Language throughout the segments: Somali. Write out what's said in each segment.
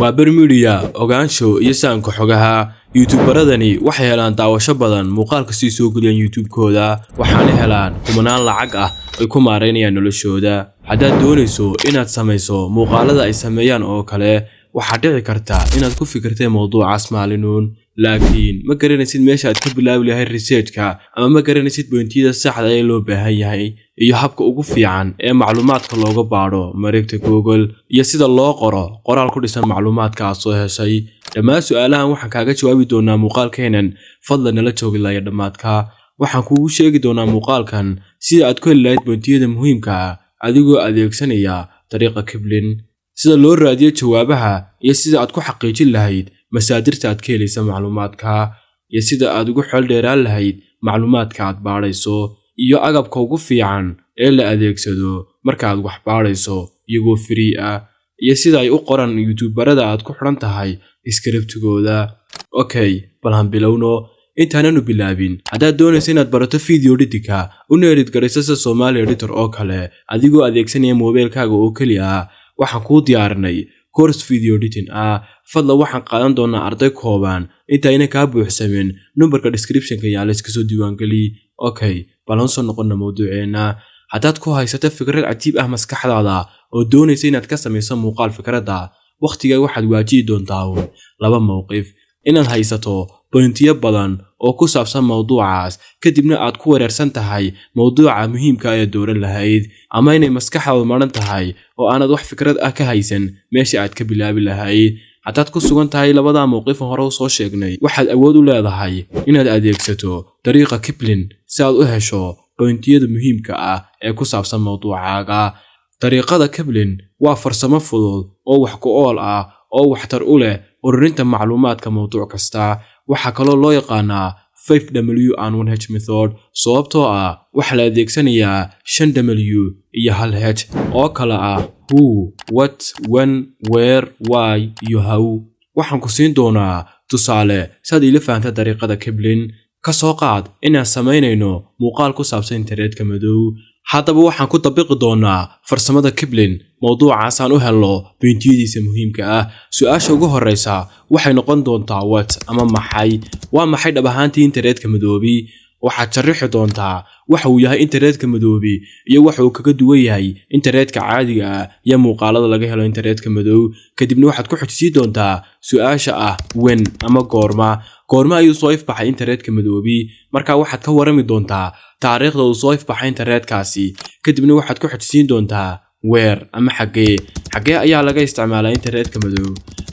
Waa Bermudia ogaansho iyo sahanka xogaha. Youtuberadani waxay helaan daawasho badan muuqaal kastoo soo geliyaan YouTube-kooda, waxaana helaan kumanaan lacag ah ay ku maareynayaan noloshooda. Haddaad doonayso inaad samayso muuqaalada ay sameeyaan oo kale, waxaad dhici karta inaad ku fikirtay mowduucaas maalinuun, laakiin ma garanaysid meesha aad ka bilaabi lahayd research-ka, ama ma garanaysid pointiyada saxda ee loo baahan yahay iyo habka ugu fiican ee macluumaadka looga baadho mareegta Google iyo sida loo qoro qoraal ku dhisan macluumaadka aad soo heshay. Dhammaan su'aalahan waxaan kaaga jawaabi doonaa muuqaalkeenan. Fadlan nala joog ilaa iyo dhammaadka. Waxaan kuugu sheegi doonaa muuqaalkan sida aad ku heli lahayd pointiyada muhiimka ah adigoo adeegsanaya dariiqa Kipling, sida loo raadiyo jawaabaha iyo sida aad ku xaqiijin lahayd masaadirta aad ka helaysa macluumaadka, iyo sida aad ugu xeel dheeraan lahayd macluumaadka aad baadhayso, iyo agabka ugu fiican ee la adeegsado marka aad wax baadhayso iyagoo free ah, iyo sida ay u qoran youtuberada aad ku xidhan tahay scriptigooda. Okay, bal han bilowno. Intaananu bilaabin, haddaad doonayso inaad barato video editing-ka una edit garayso sida Somali Editor oo kale adigoo adeegsanaya moobilkaaga oo keliya ah, waxaan kuu diyaarinay course video editing ah. Fadlan, waxaan qaadan doonaa arday kooban. Intayna kaa buuxsamin, numberka descriptionka yaalla iska soo diiwaangeli. Okay, bal aan soo noqonna mawduuceenna. Haddaad ku haysato fikrad cajiib ah maskaxdaada oo doonaysa inaad ka samayso muuqaal fikradda, wakhtigaa waxaad waajihi doontaa uun laba mowqif: inaad haysato pointiyo badan oo ku saabsan mowduucaas, kadibna aad ku wareersan tahay mowduuca muhiimka ee dooran lahayd, ama inay maskaxdaadu maran tahay oo aanad wax fikrad ah ka haysan meesha aad ka bilaabi lahayd. Haddaad ku sugan tahay labadaa mowqifan hore u soo sheegnay, waxaad awood u leedahay inaad adeegsato dariiqa Kipling si aad u hesho pointiyada muhiimka ah ee ku saabsan mowduucaaga. Dariiqada Kipling waa farsamo fudud oo wax ku ool ah oo waxtar u leh ururinta macluumaadka mowduuc kasta. Waxaa kaloo loo yaqaanaa 5W and 1H method, sababtoo ah waxaa la adeegsanayaa 5 W iyo 1H oo kala ah who, what, when, where, why iyo how. Waxaan ku siin doonaa tusaale si aad iila fahamta dariiqada Kipling. Ka soo qaad inaan samaynayno muuqaal ku saabsan internetka madow. Haddaba waxaan ku dabiqi doonaa farsamada Kipling mowduucaasaan u helno pointiyadiisa muhiimka ah. Su-aasha ugu horreysa waxay noqon doontaa what ama maxay. Waa maxay dhab ahaantii internetka madoobi? Waxaad sharixi doontaa waxa uu yahay internetka madoobi iyo waxa uu kaga duwan yahay internetka caadiga ah iyo muuqaalada laga helo internetka madow. Kadibna waxaad ku xujisiin doontaa su-aasha ah when ama goorma. Goorma ayuu soo ifbaxay internetka madoobi? Markaa waxaad ka warami doontaa taariikhda uu soo ifbaxay internetkaasi. Kadibna waxaad ku xujisiin doontaa where ama xaggee. Xaggee ayaa laga isticmaalaa internetka madow?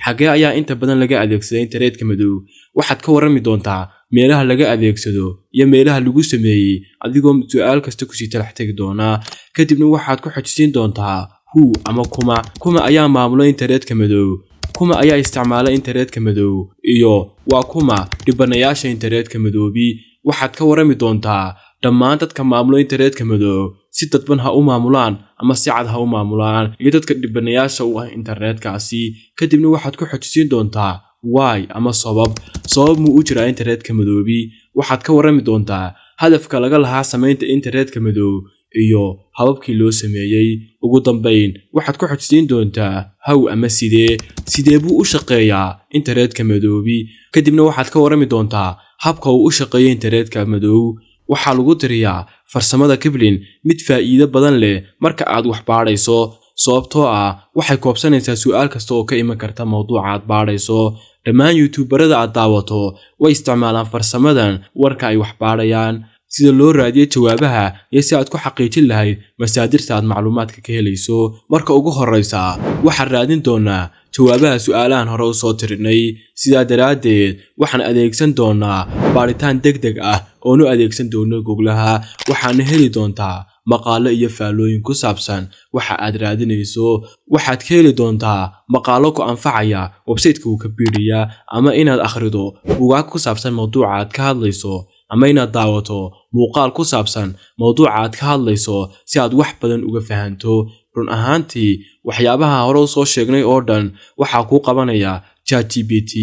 Xaggee ayaa inta badan laga adeegsadaa internetka madow? Waxaad ka warami doontaa meelaha laga adeegsado iyo meelaha lagu sameeyey, adigoo su-aal kasta kusii talax tegi doonaa. Kadibna waxaad ku xujisiin doontaa who ama kuma. Kuma ayaa maamula internetka madow? Kuma ayaa isticmaala internetka madow? Iyo waa kuma dhibanayaasha internetka madoobi? Waxaad ka warami doontaa dhammaan dadka maamula internetka madow, si dadban ha u maamulaan ama si cad ha u maamulaan, iyo dadka dhibanayaasha u ah internetkaasi. Kadibna waxaad ku xojisiin doontaa why ama sabab. Sabab muu u jiraa internetka madoobi? Waxaad ka warami doontaa hadafka laga lahaa samaynta internetka madow iyo hababkii loo sameeyey. Ugu dambayn, waxaad ku xojisiin doontaa how ama sidee. Sidee buu u shaqeeyaa internetka madoobi? Kadibna waxaad ka warami doontaa habka uu u shaqeeyo internetka madow. Waxaa lagu tiriyaa farsamada Kipling mid faa'iido badan leh marka aad wax baadhayso, sababtoo ah waxay koobsanaysaa su'aal kasta oo ka iman karta mowduuca aad baadhayso. Dhammaan youtuberada aad daawato way isticmaalaan farsamadan warka ay wax baadhayaan. Sida loo raadiyo jawaabaha iyo si aad ku xaqiijin lahayd masaadirta aad macluumaadka ka helayso. Marka ugu horreysa, waxaan raadin doonaa jawaabaha su'aalahan hore u soo tirinay. Sidaa daraaddeed, waxaan adeegsan doonaa baadhitaan deg deg ah oonu adeegsan doono Googlaha. Waxaana heli doontaa maqaalo iyo faallooyin ku saabsan waxa aad raadinayso. Waxaad ka heli doontaa maqaalo ku anfacaya website-ka Wikipedia, ama inaad akhrido buugaag ku saabsan mowduuca aad ka hadlayso, ama inaad daawato muuqaal ku saabsan mowduuca aad ka hadlayso si aad wax badan uga fahanto. Run ahaantii, waxyaabaha hore u soo sheegnay oo dhan waxaa kuu qabanaya ChatGPT.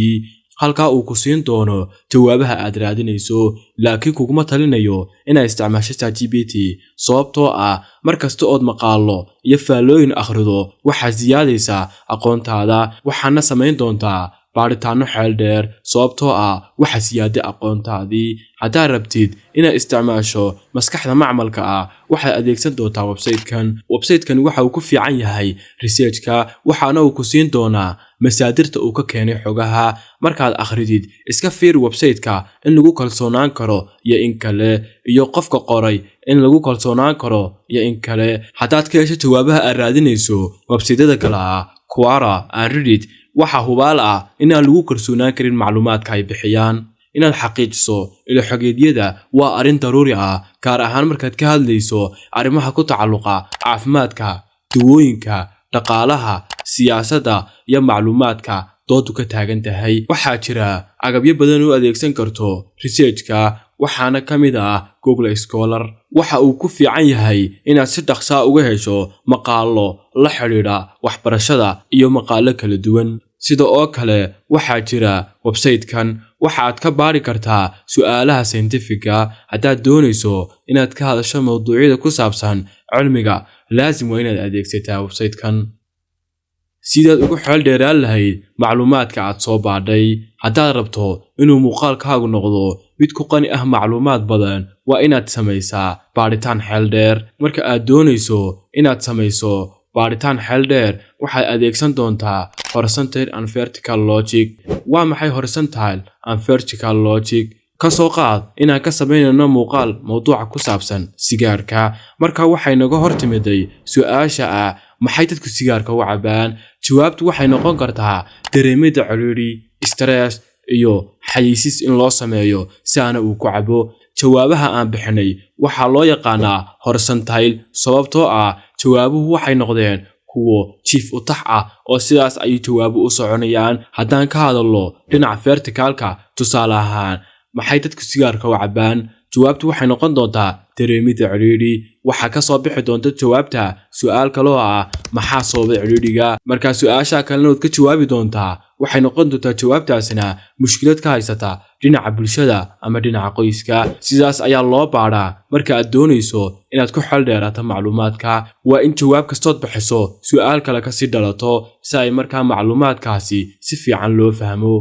Halkaa uu ku siin doono jawaabaha aad raadinayso. Laakiin kuguma talinayo inaad isticmaasho ChatGPT, sababtoo ah mar kasta ood maqaallo iyo faallooyin akhrido, waxaad siyaadaysaa aqoontaada, waxaadna samayn doontaa baadhitaano xeel dheer, sababtoo ah waxaa siyaaday aqoontaadii. Haddaad rabtid inaad isticmaasho maskaxda macmalka ah, waxaad adeegsan doontaa website-kan. Website-kan waxa uu ku fiican yahay research-ka, waxaana uu ku siin doonaa masaadirta uu ka keenay xogaha. Markaad akhridid, iska fiiri website-ka in lagu kalsoonaan karo iyo in kale, iyo qofka qoray in lagu kalsoonaan karo iyo in kale. Haddaad ka hesho jawaabaha aad raadinayso website-yada kale ah Quora and Reddit, waxaa hubaal ah inaan lagu kalsoonaan karin macluumaadka ay bixiyaan. Inaad xaqiijiso ilo-xogeedyada waa arrin daruuri ah, gaar ahaan markaad ka hadlayso arrimaha ku tacalluqa caafimaadka, dawooyinka, dhaqaalaha, siyaasadda iyo macluumaadka doodu ka taagan tahay. Waxaa jira agabyo badan oo adeegsan karto research-ka, waxaana ka mid ah Google Scholar. Waxa uu ku fiican yahay inaad si dhaqsaa uga hesho maqaallo la xidhiidha waxbarashada iyo maqaallo kala duwan. Sida oo kale waxaa jira website-kan, waxaad ka baari kartaa su'aalaha scientific-ga. Haddaad doonayso inaad ka hadasho mowduucyada ku saabsan cilmiga, laasim waa inaad adeegsataa website-kan. Sidaad ugu xeel dheeraan lahayd macluumaadka aad soo baadhay. Haddaad rabto inuu muuqaalkaagu noqdo mid ku qani ah macluumaad badan, waa inaad samaysaa baadhitaan xeel dheer. Marka aad doonayso inaad samayso baadhitaan xeel dheer, waxaad adeegsan doontaa horizontal and vertical logic. Waa maxay horizontal and vertical logic? Ka soo qaad inaan ka samaynayno muuqaal mowduuca ku saabsan sigaarka. Marka waxay naga hor timiday su-aasha ah: maxay dadku sigaarka u cabaan? Jawaabtu waxay noqon kartaa dareemidda ciriiri, stress, iyo xayeysiis in loo sameeyo si aana uu ku cabo. Jawaabaha aan bixinay waxaa loo yaqaanaa horizontal, sababtoo ah jawaabuhu waxay noqdeen kuwo jiif u tax ah oo sidaas ayay jawaabu u soconayaan. Haddaan ka hadalno dhinaca vertical-ka, tusaale ahaan, maxay dadku sigaarka u cabaan? Jawaabtu waxay noqon doontaa dareemidda cidhiidhi. Waxaa ka soo bixi doonta jawaabta su-aal kaloo ah: maxaa sababay cidhiidhiga? Markaa su-aasha kalena waad ka jawaabi doontaa. Waxay noqon doontaa jawaabtaasina mushkilad ka haysata dhinaca bulshada ama dhinaca qoyska. Sidaas ayaa loo baadhaa. Marka aad doonayso inaad ku xel dheeraato macluumaadka, waa in jawaab kastood bixiso su-aal kale kasii dhalato, si ay markaa macluumaadkaasi si fiican loo fahmo.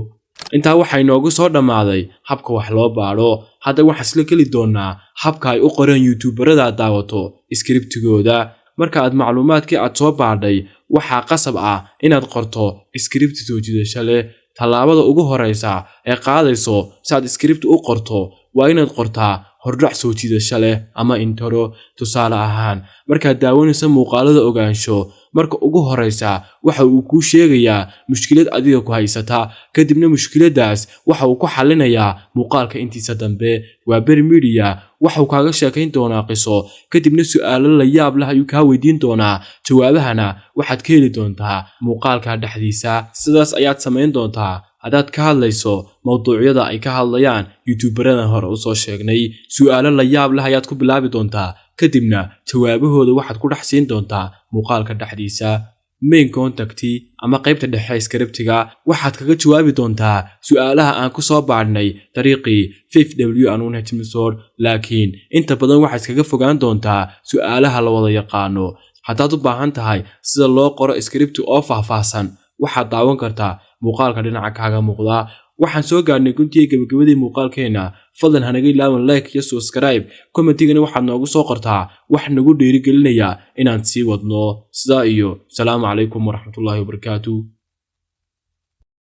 Intaa waxaa inoogu soo dhammaaday habka wax loo baadho. Hadda waxaan isla geli doonaa habka ay u qoreen YouTuber-ada aad daawato script-igooda. Marka aad macluumaadkii aad soo baadhay, waxaa qasab ah inaad qorto script soo jiidasho leh. Tallaabada ugu horeysa ee qaadayso si aad script u qorto waa inaad qortaa hordhac soo jiidasho leh ama intro. Tusaale ahaan, markaad daawanayso muuqaalada Ogaansho, marka ugu horeysa waxa uu kuu sheegayaa mushkilad adiga ku haysata, kadibna mushkiladaas waxa uu ku xalinayaa muuqaalka intiisa dambe. Waa Beri Media waxuu kaaga sheekayn doonaa qiso, kadibna su'aalo la yaab leh ayuu kaa weydiin doonaa, jawaabahana waxaad ka heli doontaa muuqaalka dhexdiisa. Sidaas ayaad samayn doontaa haddaad ka hadlayso mowduucyada ay ka hadlayaan YouTuber-adan hore usoo sheegnay. Su'aalo la yaab leh ayaad ku bilaabi doontaa, kadibna jawaabahooda waxaad ku dhex siin doontaa muuqaalka dhexdiisa. Main content ama qaybta dhexe script-iga waxaad kaga jawaabi doontaa su'aalaha aan ku soo baadhnay dariiqii 5W and 1H method, laakiin inta badan waxaad iskaga fogaan doontaa su'aalaha la wada yaqaano. Haddaad u baahan tahay sida loo qoro script oo faahfaahsan, waxaad daawan kartaa muuqaalka dhinaca kaaga muuqda. Waxaan soo gaarnay guntiga gabagabadii muuqaalkeena. Fadlan hanaga ilaawan like iyo subscribe. Comment-igana waxaad noogu soo qortaa wax nagu dhiirigelinaya inaan sii wadno. Sidaa iyo salaamu calaykum waraxmatullaahi wabarakaatu.